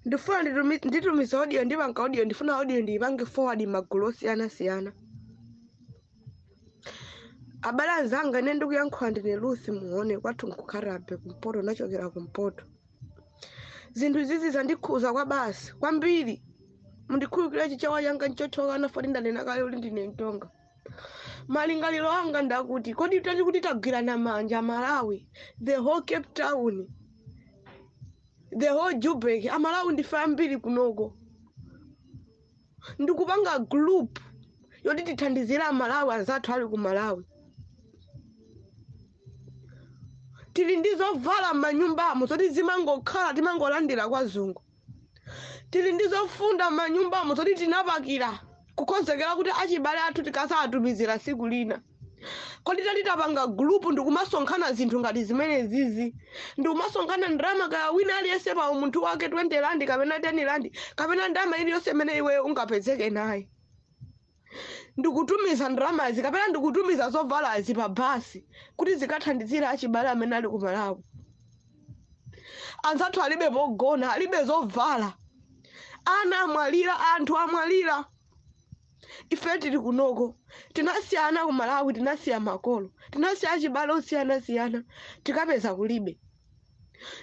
Ndifuna nditumiza audio, ndipanga audio, ndifuna audio ndiyipange forward magulu osiyanasiyana. Abale anzanga, ine ndikuyankhula ndine Ruth Muone, kwathu nkukharabe kumpoto, nachokera kumpoto. Zinthu izizi zandikhuza kwa basi kwambiri. Mundikhululukire, Chichewa changa nchothyoka, nafoti ndanena kale kuti ndine Mtonga. Malingaliro anga ndakuti, kodi tati kuti tagwirana manja, Malawi, the whole Cape Town, the whole Joburg, Amalawi ndife ambiri kunoko, ndikupanga group yoti tithandizire Amalawi anzathu ali ku Malawi. Tili ndi zovala m'manyumbamo zoti zimangokhala, timangolandira kwa azungu. Tili ndi zofunda m'manyumbamo zoti tinapakira kukonzekera kuti achibale athu tikasawatumizira tsiku lina. Kodi tati tapanga group ndikumasonkhana zinthu ngati zimenezizi, ndikumasonkhana ndalama, kaya wina aliyense pa umunthu wake 20 rand kapena 10 rand kapena ndalama iliyonse imene iweyo ungapezeke naye, ndikutumiza ndalamazi kapena ndikutumiza zovalazi pa basi kuti zikathandizire achibale amene ali ku Malawi? Anzathu alibe pogona, alibe zovala, ana amwalira, anthu amwalira. Ife tili kunoko, tinasiya ana ku Malawi, tinasiya makolo, tinasiya achibale osiyanasiyana, tikapeza kulibe.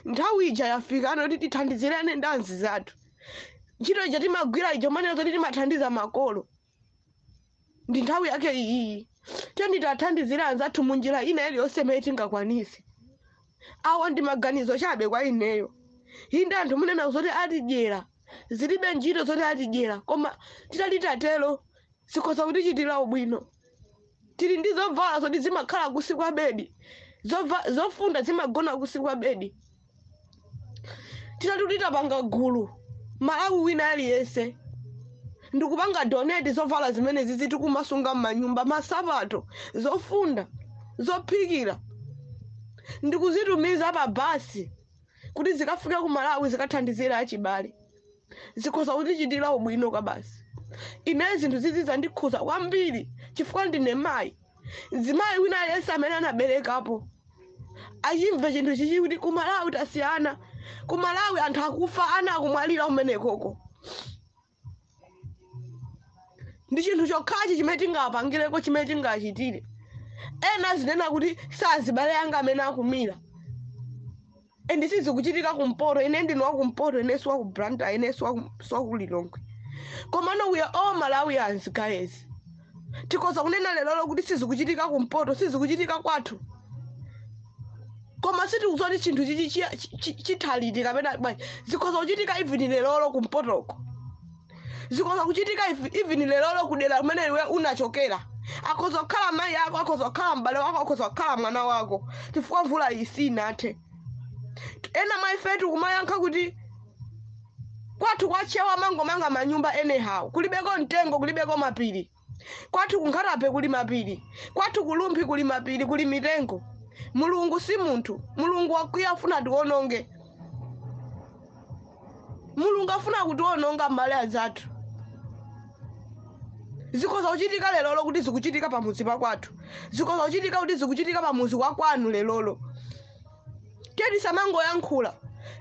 Nthawi ija yafika ano kuti tithandizirane ndi anzathu. Ntchito ija timagwira ija umanena zoti timathandiza makolo, ndi nthawi yake iyiyi. Tiyeni tiwathandizire anzathu munjira ina iliyonse imene tingakwanise. Awa ndi maganizo chabe kwa ineyo. Inde, anthu munena zoti atidyera, zilibe ntchito zoti atidyera, koma titati tatero zikhoza kutichitira ubwino. Tili ndi zovala zoti zimakhala kusi kwa bedi, zofunda zimagona kusi kwa bedi. Titati kuti tapanga gulu, Malawi wina aliyense ndikupanga donate zovala zimene zizi tikumasunga m'manyumba, masapato, zofunda, zophikira, ndikuzitumiza pa basi kuti zikafike ku Malawi, zikathandizire achibale, zikhoza kutichitira ubwino kwa basi. Ine zinthu zizi zandikhuza kwambiri chifukwa ndine mayi. Mzimayi wina aliyense amene anaberekapo achimve chinthu chichi, kuti ku Malawi tasiyana. Ku Malawi anthu akufa, ana akumwalira kumenekoko. Ndi chinthu chokhachi chimene tingapangireko, chimene tingachitire. Ena zinena kuti sazibale anga amene akumira and sizikuchitika kumpoto. Ine ndine wakumpoto, ine siwaku Blantyre, ine siwaku Lilongwe, komano we are all Malawians, guys. Tikhoza kunena lerolo kuti sizikuchitika kumpoto, sizikuchitika kwathu, koma sitikudziwa kuti chinthu chichi chitha liti kapena bwanji. Zikhoza kuchitika even lerolo kumpotoko, zikhoza kuchitika even lerolo kudera kumene iwe unachokera. Akhoza kukhala mayi ako, akhoza kukhala m'bale wako, akhoza kukhala mwana wako, chifukwa mvula iyi sinathe. Ena mwa ifetu kumayankha kuti kwathu kwachewa mangomanga manyumba anyhow, kulibeko mtengo, kulibeko mapiri. Kwathu ku Nkhata Bay kuli mapiri, kwathu ku Rumphi kuli mapiri, kuli mitengo. Mulungu si munthu. Mulungu wakwiya, afuna tiononge. Mulungu afuna kutiononga m'bale azathu. Zikhoza kuchitika lerolo kuti zikuchitika pamudzi pakwathu, zikhoza kuchitika kuti zikuchitika pamudzi wa kwanu lerolo. Tiyeni tisamangoyankhula,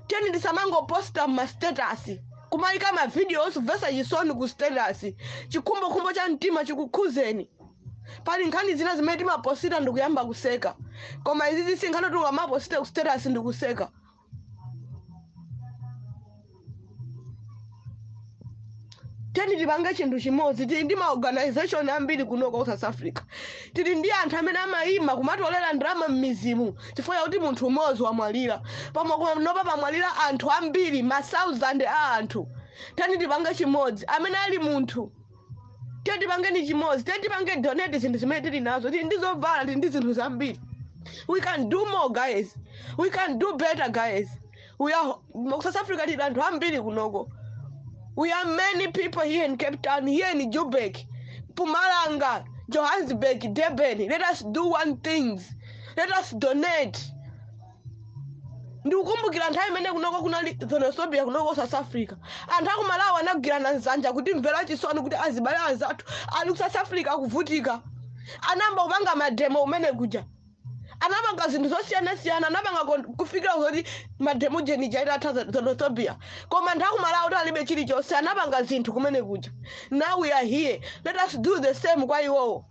tiyeni tisamangoposta ma status, kumayika ma videos omvetsa chisoni ku status. Chikhumbokhumbo cha mtima chikukhuzeni. Pali nkhani zina zimene timaposita ndikuyamba kuseka, koma izizi si nkhani kuti ukamaposita ku status ndikuseka. Tiyeni tipange chinthu chimodzi. Tili ndi ma organization ambiri kunoko ku South Africa. Tili ndi anthu amene amayima kumatolera ndalama m'midzimu chifukwa chakuti munthu umodzi wamwalira. Panopa pamwalira anthu ambiri, ma thousand a anthu. Tiyeni tipange chimodzi. Amene ali munthu, tiye tipangeni chimodzi, tiye tipange donate zinthu zimene tili nazo. Tili ndi zovala, tili ndi zinthu zambiri. We can do more, guys. We can do better, guys. We are ku South Africa, tili anthu ambiri kunoko. We are many people here in Cape Town, here in Joburg, Mpumalanga, Johannesburg, Durban. Let us do one thing. Let us donate. Ndikukumbukira nthawi imene kunoko kunali xenophobia kunoko South Africa, anthu aku Malawi anagwirana mzanja kuti mvera chisoni kuti azibale anzathu ali ku South Africa akuvutika. Anayamba kupanga mademo kumene kuja. Anapanga zinthu zosiyanasiyana, anapanga kufikira zoti mademo jenija itatha xenophobia. Koma anthu akumalawi alibe chilichonse, anapanga zinthu kumene kuja. Now we are here, let us do the same kwa iwowo.